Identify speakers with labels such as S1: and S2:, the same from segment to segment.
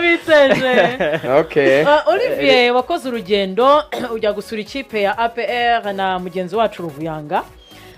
S1: Ndabiteje.
S2: Okay.
S1: Olivier, wakoze urugendo ujya gusura ikipe ya APR na mugenzi wacu Ruvuyanga,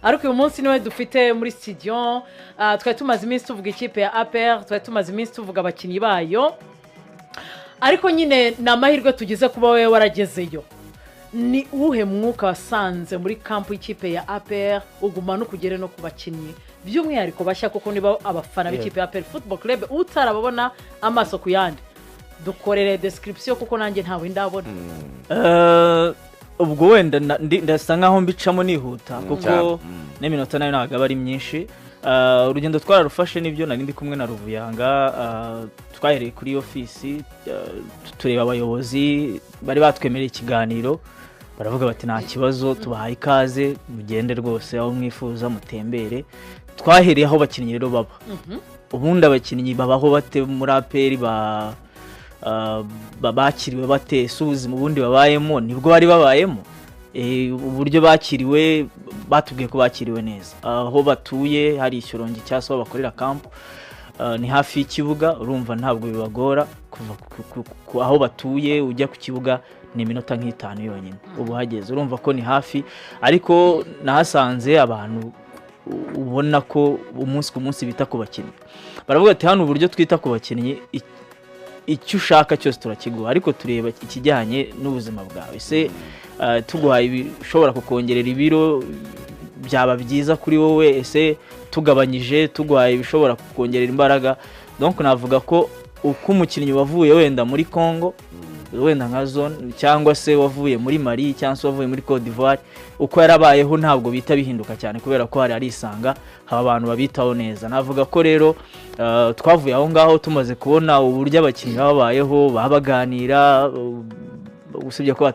S1: ariko uyu munsi niwe dufite muri studio. Twari tumaze iminsi tuvuga ikipe ya APR, twari tumaze iminsi tuvuga abakinnyi bayo, ariko nyine ni amahirwe tugize kuba wowe waragezeyo. Ni uwuhe mwuka wasanze muri camp y'ikipe ya APR, uguma no kugere no ku bakinnyi by'umwihariko bashya, kuko niba abafana b'ikipe ya APR Football Club utarababona amaso ku yandi? Dukorere description, kuko nanjye ntawe ndabona.
S3: Ubwo wenda ndasa nkaho mbicamo nihuta kuko
S2: Cyane.
S3: N'iminota nayo ntabwo aba ari myinshi. Urugendo twararufashe nibyo, nari ndi kumwe na Ruvuyanga. Twahereye kuri ofisi, tureba abayobozi bari batwemereye ikiganiro, baravuga bati: "Nta kibazo, tubahaye ikaze, mugende rwose aho mwifuza mutembere." Twahereye aho abakinnyi rero baba. Ubundi abakinnyi babaho bate muri APR? Bakiriwe bate? Ese ubuzima ubundi babayemo nibwo bari babayemo? Uburyo bakiriwe, batubwiye ko bakiriwe neza. Aho batuye hari i Shyorongi cyangwa se aho bakorera camp, ni hafi y'ikibuga. Urumva ntabwo bibagora kuva aho batuye ujya ku kibuga, ni iminota nk'itanu yonyine uba uhageze. Urumva ko ni hafi. Ariko nahasanze abantu ubona ko umunsi ku munsi bita ku bakinnyi. Baravuga ati: "Hano uburyo twita ku bakinnyi, icyo ushaka cyose turakiguha, ariko tureba ikijyanye n'ubuzima bwawe. Ese tuguhaye ibishobora kukongerera ibiro byaba byiza kuri wowe? Ese tugabanyije tuguhaye ibishobora kukongerera imbaraga?" Donc navuga ko uko umukinnyi wavuye wenda muri Congo, wenda nka zone, cyangwa se wavuye muri Mali, cyangwa se wavuye muri Cote d'Ivoire, uko yarabayeho ntabwo bita bihinduka cyane, kubera ko hari arisanga haba abantu babitaho neza. Navuga ko rero twavuye aho ngaho tumaze kubona uburyo abakinnyi babayeho, baba baganira, usibye ko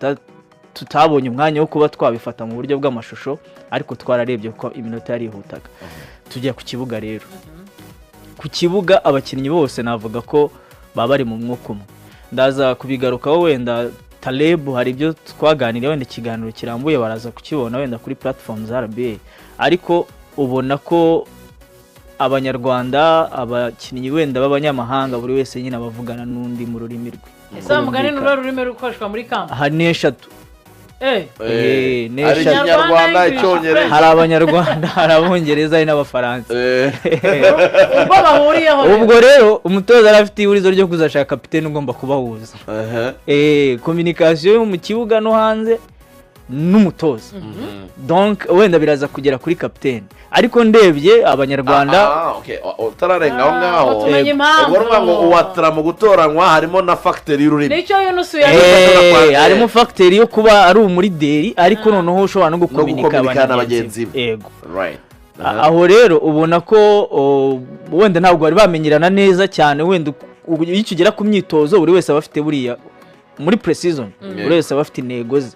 S3: tutabonye umwanya wo kuba twabifata mu buryo bw'amashusho, ariko twararebye ko iminota yarihutaga. Tujya ku kibuga rero. Ku kibuga abakinnyi bose navuga ko baba bari mu mwuka umwe. Ndaza kubigarukaho wenda. Taleb hari ibyo twaganiriye, wenda ikiganiro kirambuye baraza kukibona wenda kuri platform za RBA, ariko ubona ko Abanyarwanda, abakinnyi wenda b'abanyamahanga, buri wese nyine abavugana n'undi mu rurimi rwe.
S1: Ese wa mugani ni uruhe rurimi rukoreshwa muri camp?
S3: Hari n'eshatu. Ni
S2: Hari
S3: eshatu.
S2: Ikinyarwanda,
S1: Ikinyarwanda,
S2: Icyongereza.
S3: Hari Abanyarwanda, hari Abongereza, hari n'Abafaransa.
S1: Ubwo bahuriyeho rero.
S3: Ubwo rero umutoza yari afite ihurizo ryo kuzashaka kapitene ugomba kubahuza, communication yo mu kibuga no hanze n'umutoza. Donc wenda biraza kugera kuri kapitene, ariko ndebye Abanyarwanda
S2: Ah, okay. Utararenga aho ngaho,
S1: Tumenye impamvu.
S2: Ubwo urumva ngo uwatara mu gutoranywa harimo na facteur y'ururimi.
S1: Nicyo Yunusu
S2: Eh,
S3: harimo facteur yo kuba ari umuleader, ariko noneho ushobora no gukominika
S2: gukominika na
S3: na
S2: bagenzi be.
S3: Yego.
S2: Right.
S3: Aho rero ubona ko wenda ntabwo bari bamenyerana neza cyane. Wenda iyo ukigera ku myitozo, buri wese aba afite, buriya muri pre-season, buri wese aba afite intego ze,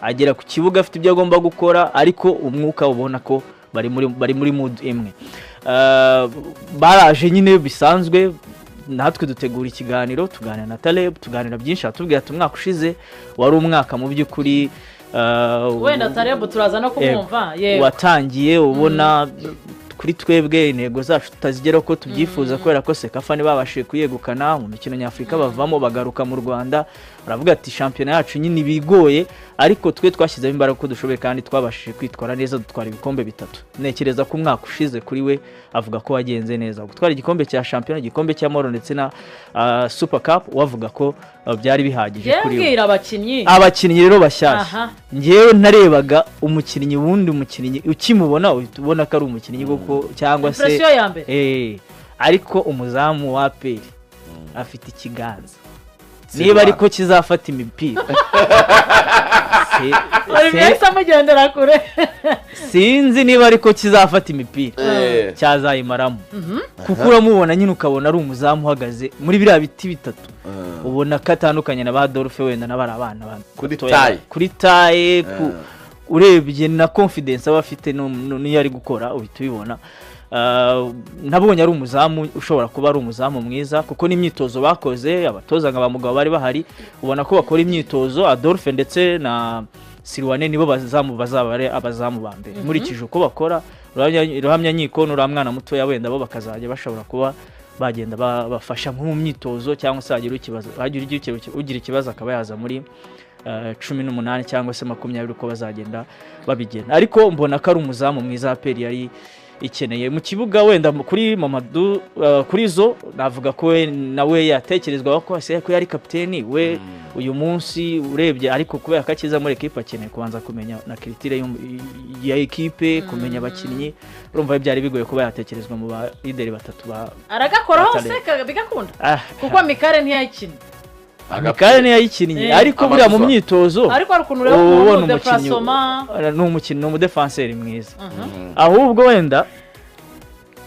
S3: agera ku kibuga afite ibyo agomba gukora, ariko umwuka ubona ko bari muri mood imwe. Baraje nyine bisanzwe, natwe dutegura ikiganiro, tuganira na Taleb, tuganira byinshi, atubwira ati umwaka ushize wari umwaka mu by'ukuri
S1: Wenda Taleb turaza no kumwumva, yego.
S3: Watangiye ubona kuri twebwe intego zacu tutazigera uko tubyifuza, kubera ko CECAFA ntibabashije kuyegukana, mu mikino nyafurika bavamo bagaruka mu Rwanda. Baravuga ati: "Shampiyona yacu nyine ibigoye, ariko twe twashyizemo imbaraga uko dushoboye kandi twabashije kwitwara neza, dutwara ibikombe bitatu." Ntekereza ko umwaka ushize kuri we avuga ko wagenze neza, gutwara igikombe cya shampiyona, igikombe cy'amahoro ndetse na Super Cup, wavuga ko byari bihagije kuri we.
S1: Yembwira abakinnyi.
S3: Abakinnyi rero bashyashya, njyewe narebaga umukinnyi, wundi umukinnyi ukimubona uhita ubona ko ari umukinnyi koko cyangwa se
S1: Impression ya mbere.
S3: Ariko umuzamu wa APR afite ikiganza, niba ariko kizafata imipira.
S1: Olivier yahise amugendera kure.
S3: Sinzi niba ariko kizafata imipira, cyazayimaramo, kuko uramubona nyine ukabona ari umuzamu uhagaze muri biriya biti bitatu, ubona ko atandukanye na ba Adolphe wenda n'abari abana
S2: Kuri
S3: batoya.
S2: Taille.
S3: Kuri taille, urebye na confidence aba afite n'iyo ari gukora uhita ubibona. Nabonye ari umuzamu ushobora kuba ari umuzamu mwiza, kuko n'imyitozo bakoze, abatoza nka ba Mugabo bari bahari, ubona ko bakora imyitozo. Adolphe ndetse na Sirwane nibo bazamu bazaba ari abazamu ba mbere nkurikije uko bakora. Ruhamya Nkiko n'uriya mwana mutoya wenda bo bakazajya bashobora kuba Bagenda bafasha nko mu myitozo, cyangwa se hagira ikibazo, hagira ugira ikibazo akaba yaza muri 18 cyangwa se 20, uko bazagenda babigena. Ariko mbona ko ari umuzamu mwiza APR yari ikeneye mu kibuga. Wenda kuri Mamadou, kuri zo navuga ko we nawe yatekerezwaho ko ase ko yari kapiteni we uyu munsi urebye, ariko kubera ko akiza muri ekipe akeneye kubanza kumenya na culture ya ekipe, kumenya abakinnyi. Urumva byari bigoye kuba yatekerezwa mu ba leader batatu ba
S1: Aragakora
S3: Batale.
S1: hose bigakunda, kuko Mikare ntiyayikina.
S3: Mikale ntiyayikinnye, ariko buriya mu
S2: Amadufa.
S3: myitozo
S1: Ariko hari ukuntu ureba
S3: ubona
S1: ukuntu
S3: umukinnyi
S1: déplacement.
S3: Ni umukinnyi, ni umudefanseri mwiza. Ahubwo wenda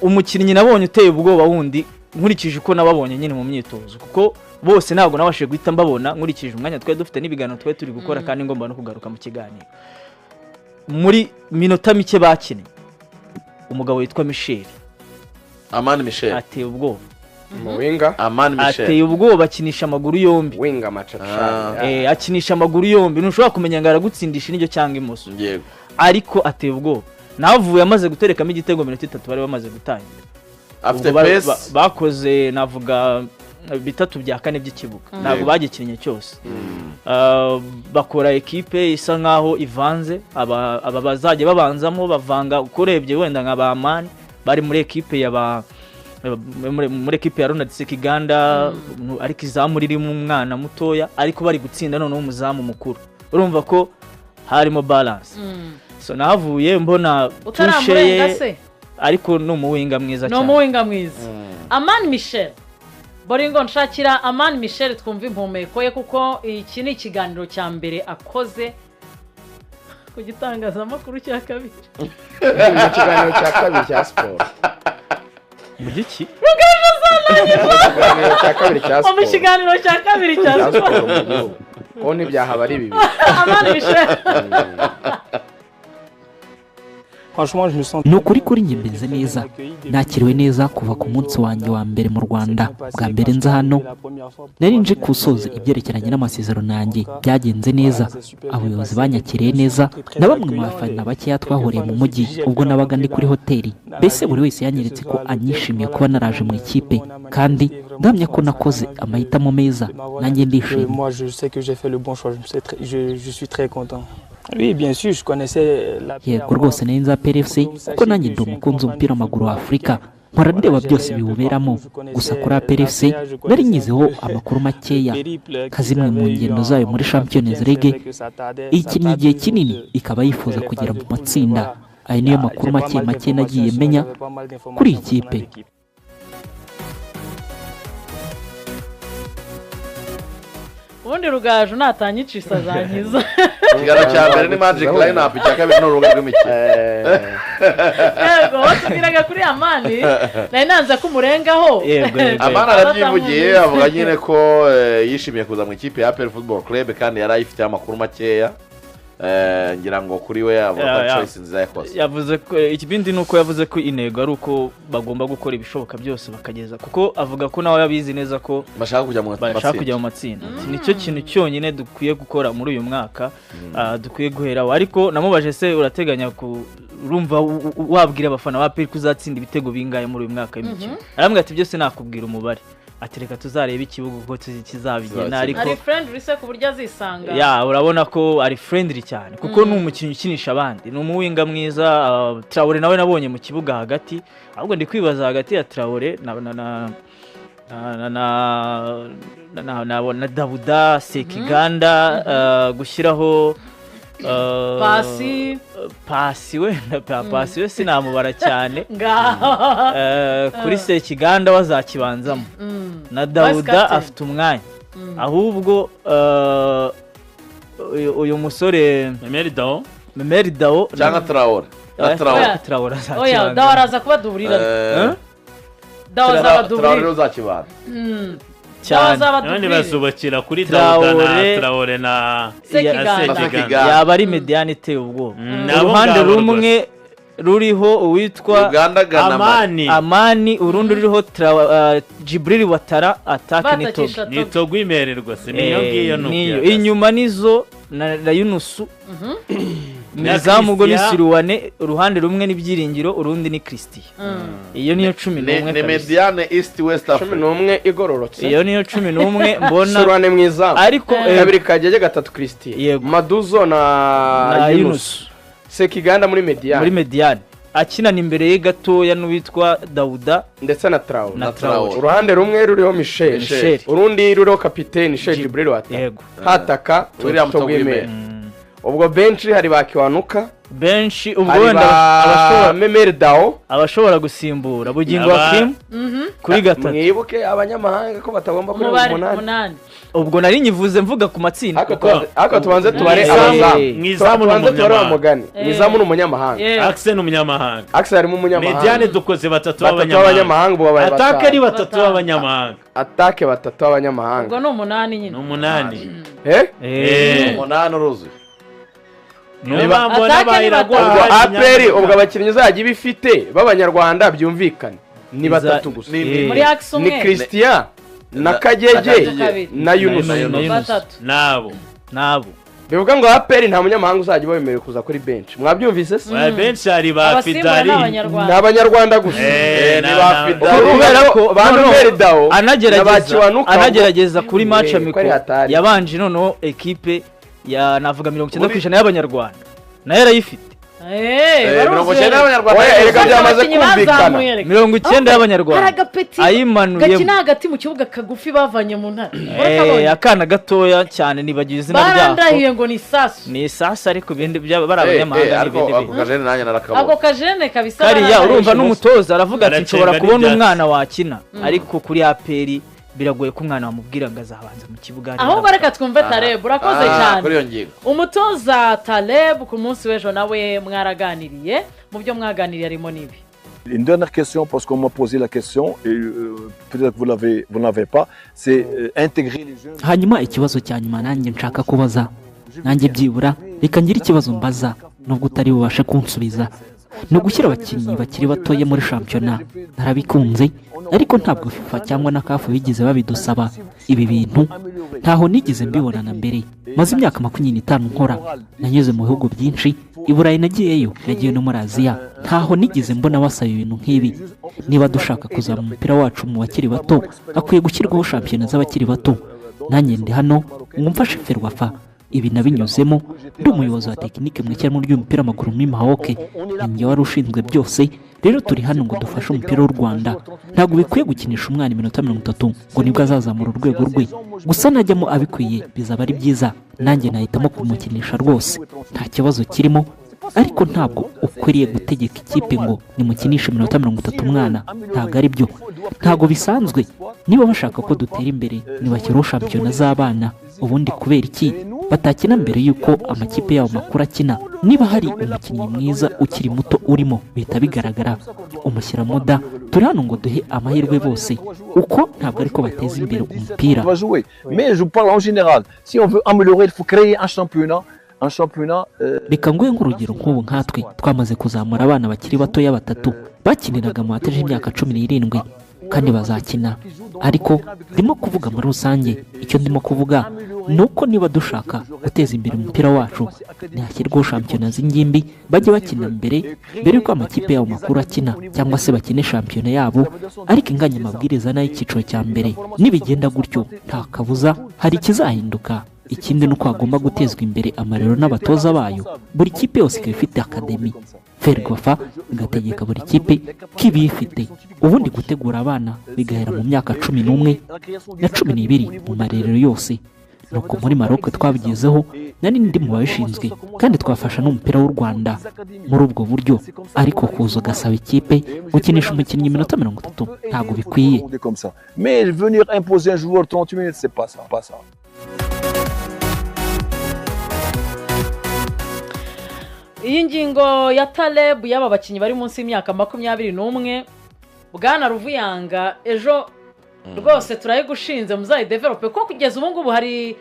S3: umukinnyi nabonye uteye ubwoba wundi, nkurikije uko nababonye nyine mu myitozo, kuko bose ntabwo nabashije guhita mbabona nkurikije umwanya twari dufite n'ibiganiro twari turi gukora, kandi ngomba no kugaruka mu kiganiro, muri minota mike bakinnye, umugabo witwa Michel.
S2: Amani Michel.
S3: Ateye ubwoba.
S4: Mu winga.
S2: Amani Michel.
S3: Ateye ubwoba, akinisha amaguru yombi.
S4: Winga macacari.
S3: Akinisha amaguru yombi, ntushobora kumenya ngo aragutsindisha indyo cyangwa imoso. Ariko ateye ubwoba. Navuye amaze guterekamo igitego minota 3 bari bamaze gutangira.
S2: Afite
S3: Ubwo
S2: pace.
S3: Bakoze navuga bitatu bya kane by'ikibuga, ntabwo bagikinnye cyose. Bakora ekipe isa nkaho ivanze, aba bazajya babanzamo bavanga. Uko urebye wenda nka ba Mani bari muri ekipe ya ba muri ekipe ya Ronald Sekiganda, ariko izamu ririmo umwana mutoya, ariko bari gutsinda noneho umuzamu mukuru, urumva ko harimo balance. So nahavuye mbona touche
S1: Utaramurenga
S3: ye
S1: se.
S3: Ariko ni umuwinga mwiza
S1: Ni
S3: cyane.
S1: umuwinga mwiza, Amani Michel. Boringo, nshakira Amani Michel twumve impumeko ye, kuko iki ni ikiganiro cya mbere akoze ku gitangazamakuru cya kabiri.
S4: Mu kiganiro cya kabiri cya siporo.
S3: Mu giki?
S4: Mu kiganiro cya kabiri cya
S1: Mu
S4: siporo.
S1: kiganiro cya kabiri cya
S4: Cya
S1: siporo.
S4: siporo mu gihugu, ko ntibyahaba ari bibiri.
S1: Amani Michel.
S5: Ni ukuri, kuri njye meze neza, nakiriwe neza kuva ku munsi wanjye wa mbere mu Rwanda. Bwa mbere nza hano nari nje gusoza ibyerekeranye n'amasezerano yanjye. Byagenze neza, abayobozi banyakiriye neza na bamwe mu bafana bakeya twahuriye mu mujyi ubwo nabaga ndi kuri hoteli. Mbese buri wese yanyeretse ko anyishimiye kuba naraje mu ikipe, kandi ndahamya ko nakoze amahitamo meza, nanjye ndishimye.
S6: Moi, je sais que j'ai fait le bon choix. Je, me sais très- je, je suis très content. Oui, bien sûr, je connaissais la
S5: Yego rwose, nari nzi APR FC kuko nanjye ndi umukunzi w'umupira w'amaguru wa Afurika, mpora ndeba byose biwuberamo. Gusa kuri APR FC nari nyizeho amakuru makeya, nka zimwe mu ngendo zayo muri Champions League ikinnye igihe kinini, ikaba yifuza kugera mu matsinda. Ayo niyo makuru make make nagiye menya kuri iyi kipe.
S1: Ubundi Rugaju natanyicisa azankiza.
S2: Ikiganiro cya mbere ni Magic Line Up, icya kabiri ni urubuga rw'imikino.
S1: Yego, watubwiraga kuri Amani, nari nanze ko umurengaho.
S3: Yego.
S2: Amani arabyivugiye, avuga nyine ko yishimiye kuza mu ikipe ya APR Football Club kandi yari ayifiteho amakuru makeya. Ngira ngo kuri we avuga ko ari choice nziza yakoze.
S3: Yavuze ko ikibindi ni uko yavuze ko intego ari uko bagomba gukora ibishoboka byose bakageza, kuko avuga ko nawe abizi neza ko
S2: bashaka kujya mu
S3: bashaka
S2: matsinda.
S3: Kujya mu matsinda. Ati, nicyo kintu cyonyine dukwiye gukora muri uyu mwaka, dukwiye guheraho. Ariko namubaje se urateganya ku urumva wabwira abafana ba APR ko uzatsinda ibitego bingahe muri uyu mwaka w'imikino? Arambwira ati byose nakubwira umubare, ati reka tuzarebe ikibuga uko kizabigena, ariko
S1: Ari friendly se ku buryo azisanga?
S3: Ya, urabona ko ari friendly cyane, kuko ni umukinnyi ukinisha abandi, ni umuwinga mwiza. Traore nawe nabonye mu kibuga hagati, ahubwo ndi kwibaza hagati ya Traore na Dauda Sekiganda, gushyiraho
S1: Pasi.
S3: Pasi wenda Pasi we sinamubara cyane.
S1: Ngaho.
S3: Kuri Sekiganda wazakibanzamo na Dauda
S1: captain.
S3: Afite umwanya ahubwo uyu musore
S7: Memel Dao.
S3: Memel Dao
S2: Cyangwa Traore na Traore.
S1: Oya.
S3: Traore
S1: Oya.
S3: azakibanzamo.
S1: Dawe araza kuba duburira. Dawe azaba
S2: Traore
S1: duburira.
S2: uzakibana.
S1: Dawe
S3: Cyane.
S1: azaba
S7: Abandi
S1: duburira.
S7: bazubakira kuri Dauda na Traore na
S1: Sekiganda.
S7: Sekiganda.
S3: Yaba ari médiane iteye ubwoba.
S7: Nabo
S3: Uruhande
S7: ngabo
S3: rumwe ruriho uwitwa
S2: Uganda, Ghana, Mali.
S7: Amani.
S3: Amani, urundi ruriho Djibril Ouattara, attaque ni Togo.
S1: Batakisha.
S7: Ni Togo imererwa se niyo ngiyo ni
S3: Niyo
S7: ukuyagaza.
S3: inyuma nizo na Yunusu. Mu izamu ubwo ni Siruwane, uruhande rumwe ni Byiringiro, urundi ni Christian. Iyo niyo 11.
S2: Ni mediane East West Africa.
S4: 11 igororotse.
S3: Iyo niyo 11 mbona.
S4: Siruwane mu izamu.
S3: Ariko
S4: kabiri Kagege, gatatu Christian. Maduzo na Yunus. Sekiganda muri mediane.
S3: Muri mediane. Akinana imbere ye gatoya n'uwitwa Dauda
S4: ndetse na Traore. Uruhande rumwe ruriho Michel, urundi ruriho kapiteni Sheikh Jibril Wata. Hataka William Togwimere. Ubwo benshi hari bakiwanuka
S3: benshi ubwo wenda abashobora
S4: Memel Dao
S3: abashobora gusimbura Bugingo Hakim kuri gatatu.
S4: Mwibuke abanyamahanga ko batagomba kuri umunani.
S3: Ubwo nari nyivuze mvuga ku matsinda.
S4: Ariko tubanze tubare abazamu.
S7: Mwizamu
S4: n'umunyamahanga. N'umunyamahanga.
S7: Axel n'umunyamahanga.
S4: Axel harimo umunyamahanga.
S7: Mediane dukoze batatu b'abanyamahanga. Atake ari batatu b'abanyamahanga.
S4: Atake batatu b'abanyamahanga.
S1: Ubwo ni umunani nyine.
S7: Ni umunani.
S2: Umunani uruzuye.
S4: Ubwo APR ubwo abakinnyi uzajya ibifite b'abanyarwanda byumvikane ni batatu gusa. Ni Christian na Kagege na Yunus.
S7: Nabo
S4: bivuga ngo APR nta munyamahanga uzajya ubemerewe kuza kuri bench. Mwabyumvise se?
S7: Bench hari ba Fidali.
S4: Ni abanyarwanda gusa.
S2: Ni ba Fidali.
S3: Kubera ko
S4: ba Memel Dao
S3: anagerageza kuri match amikoro yabanje noneho equipe ya navuga 90% y'abanyarwanda nayo yarayifite.
S2: 90 y'abanyarwanda.
S4: Erega byamaze kumvikana.
S3: 90 y'abanyarwanda ayimanuye
S1: gakina hagati mu kibuga kagufi bavanye mu ntara.
S3: Akana gatoya cyane nibagiye izina ryako.
S1: Barandahiye ngo ni isasu.
S3: Ni isasu ariko ibindi byaba bari abanyamahanga n'ibindi
S2: bintu. Ako kajene nanjye narakabonye.
S1: Ako kajene kabisa.
S3: Kariya urumva n'umutoza aravuga ati nshobora kubona umwana wakina ariko kuri APR biragoye ko umwana wamubwira ngo azabanza mu kibuga.
S1: Ahubwo reka twumve Taleb, urakoze cyane. Umutoza Taleb ku munsi w'ejo nawe mwaraganiriye, mu byo mwaganiriye harimo n'ibi.
S8: Une dernière question, parce qu'on m'a posé la question et peut-être que vous n'avez pas, c'est intégrer les jeunes.
S5: Hanyuma ikibazo cya nyuma nanjye nshaka kubaza, nanjye byibura reka ngire ikibazo mbaza nubwo utari bubashe kunsubiza. Ni ugushyira abakinnyi bakiri batoya muri shampiyona narabikunze, ariko ntabwo FIFA cyangwa na CAF bigeze babidusaba. Ibi bintu ntaho nigeze mbibona na mbere. Maze imyaka 25 nkora, nanyuze mu bihugu byinshi, i Burayi nagiyeyo, nagiye no muri Aziya, ntaho nigeze mbona basaba ibintu nk'ibi. Niba dushaka kuzamura umupira wacu mu bakiri bato, hakwiye gushyirwaho shampiyona z'abakiri bato. Nanjye ndi hano ngo mfashe Ferwafa. Ibi nabinyuzemo ndi umuyobozi wa tekinike mu ishyirahamwe ry'umupira w'amaguru muri Maroc, ninjye wari ushinzwe byose. Rero turi hano ngo dufashe umupira w'u Rwanda. Ntabwo bikwiye gukinisha umwana iminota 30 ngo nibwo azazamura urwego rwe, gusa najyamo abikwiye bizaba ari byiza. Nanjye nahitamo kumukinisha rwose, nta kibazo kirimo, ariko ntabwo ukwiriye gutegeka ikipe ngo nimukinishe iminota 30 umwana, ntabwo ari byo, ntabwo bisanzwe. Niba bashaka ko dutera imbere nibashyiraho shampiyona z'abana. Ubundi kubera iki batakina mbere y'uko amakipe yabo makuru akina? Niba hari umukinnyi mwiza ukiri muto urimo bihita bigaragara, umushyiramo da. Turi hano ngo duhe amahirwe bose, uko ntabwo ariko bateza imbere umupira.
S8: Mais je parle en général, si on veut améliorer, il faut créer un championnat.
S5: Reka nguhe nk'urugero nk'ubu nkatwe twamaze kuzamura abana bakiri batoya batatu bakiniraga mu bateje imyaka 17 kandi bazakina. Ariko ndimo kuvuga muri rusange, icyo ndimo kuvuga ni uko niba dushaka guteza imbere umupira wacu ntihashyirwaho shampiyona z'ingimbi, bajye bakina mbere y'uko amakipe yabo makuru akina, cyangwa se bakine shampiyona yabo ariko inganya amabwiriza n'ay'icyiciro cya mbere. Nibigenda gutyo nta kabuza hari ikizahinduka. Ikindi ni uko hagomba gutezwa imbere amarero n'abatoza bayo. Buri kipe yose ikaba ifite akademi, Ferwafa igategeka buri kipe ko ibiyifite. Ubundi gutegura abana bigahera mu myaka 11 na 12 mu marerero yose. Nuko muri Maroc twabigezeho, nari ndi mu babishinzwe, kandi twafasha n'umupira w'u Rwanda muri ubwo buryo. Ariko kuza ugasaba ikipe gukinisha umukinnyi iminota 30 ntabwo bikwiye.
S8: Mais venir imposer un joueur 30 minutes, c'est pas ça, pas ça.
S1: Iyi ngingo ya Taleb y'aba bakinnyi bari munsi y'imyaka 21, Bwana Ruvuyanga ejo rwose turayigushinze muzayidevelope, ko kugeza ubu ngubu hari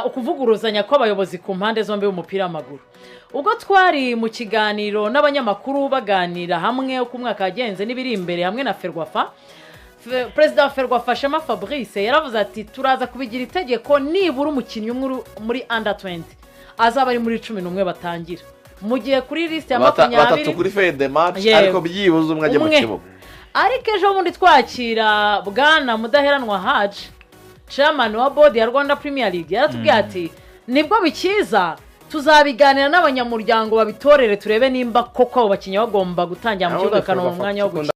S1: ukuvuguruzanya kw'abayobozi ku mpande zombi b'umupira w'amaguru. Ubwo twari mu kiganiro n'abanyamakuru baganira hamwe uko umwaka wagenze n'ibiri imbere hamwe na Ferwafa, Perezida wa Ferwafa Shema Fabrice yaravuze ati turaza kubigira itegeko nibura umukinnyi umwe muri under 20 azaba ari muri 11 batangira. Mu gihe kuri lisite ya 20
S2: batatu kuri feuille de match, ariko byibuze umwe ajya mu kibuga.
S1: Ariko ejo bundi twakira bwana Mudaheranwa Haji, chairman wa board ya Rwanda Premier League, yaratubwiye ati nibwo bikiza tuzabiganira n'abanyamuryango babitorere, turebe nimba koko abo bakinnyi bagomba gutangira mu kibuga bakabona umwanya wo gukina.